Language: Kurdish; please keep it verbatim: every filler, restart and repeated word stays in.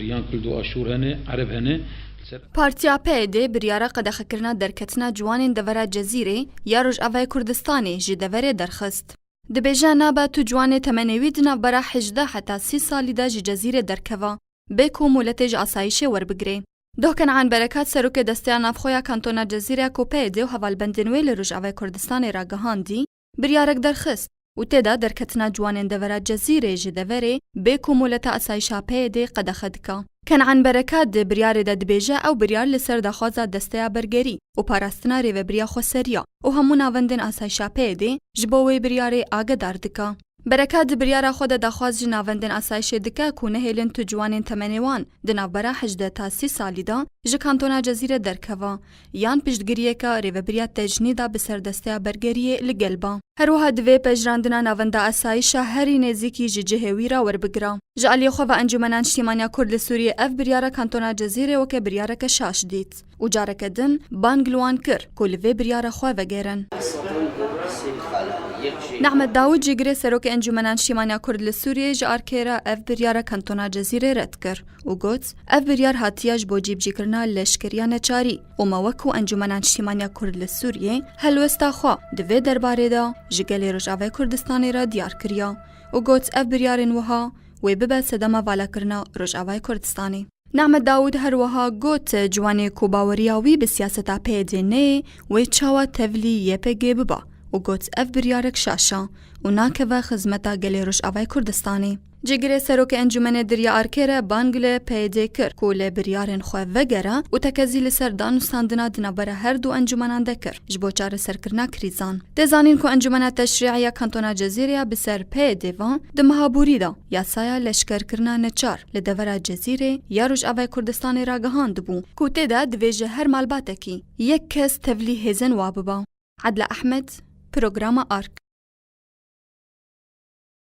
Yan Kurd û Aşûr hene, Ereb hene. Li ser Partiya P Y D biryara qedexekirina derketina ciwanên devera Cezîrê ya Rojavayê Kurdistanê ji deverê derxist. Dibêje nabe tu ciwanê temenê wî di navbera hejdeh heta sî salî de ji Cezîrê derkeva, bê ku mûletê ji asayîşê werbigirê. Doh Kenan Berekat serokê Desteya Navxwe ya Kantona Cezîrê ya ku P Y D û hevalbendên wê li Rojavayê Kurdistanê ragihandî, biryarek derxist û tê de derketina ciwanên devera Cezîrê ji deverê bê ku mûleta asayîşa P Y D qedexe dike. Kenan Berekat di biryarê de dibêje ew biryar li ser daxwaza Desteya Bergerî û parastina rêvebiriya xweseriya û hemû navendên asayîşa P Y D ji bo wê biryarê agedar dike. Berekat di biryara xwe de daxwaz ji navendên asayîşê dike ku nehêlin tu ciwanên temenê wan di navbera hejdeh ta sî salî de ji Kantona Cezîrê derkeva yan piştgiriyeke rêvebiriya tecnîda bi ser Desteya Bergeriyê li gel ba. Her wiha divê pejirandina navenda asayîşa herî nêzîkî ji cihê wî re werbigire. Ji aliyê xwe ve Encûmena Niştîmaniya Kurd li Sûriyê ev biryara Kantona Cezîrê weke biryareke şaş dît û careke din bang li wan kir ku li vê biryara xwe vegerin. Nehmet Dawûd, cîgirê serokê Encûmena Niştîmaniya Kurd li Sûriyê, ji arkê re ev biryara Kantona Cezîrê red kir û got, ev biryar hatiye ji bo cîbicîkirina leşkeriya neçarî û me wekû Encûmena Niştîmaniya Kurd li Sûriyê helwesta xwe di vê derbarê de ji gelê Rojavayê Kurdistanê re diyar kiriye û got, ev biryarên wiha wê bibe sedema valakirina Rojavayê Kurdistanê. Nehmet Dawûd her wiha got, ciwanê ku baweriya wî bi siyaseta P Y D neyê, wê çawa tevlî Y P G biba û got, ev biryarek şaş e û nakeve xizmeta gelê Rojavayê Kurdistanê. Cîgirê serokê Encûmenê Dirya Arkê re bang li P Y D kir ku li biryarên xwe vegere û tekezî li ser danûstandina di navbera her du encûmenan de kir ji bo çareserkirina krîzan. Tê zanîn ku Encûmena Teşrî'î ya Kantona Cezîrê ya bi ser P Y D ve di meha borî de yasaya leşkerkirina neçar li devera Cezîrê ya Rojavayê Kurdistanê ragihandibû ku tê de divê ji her malbatekî yek kes tevlî hêzên wa biba. Edla Ehmed, Programa Ark.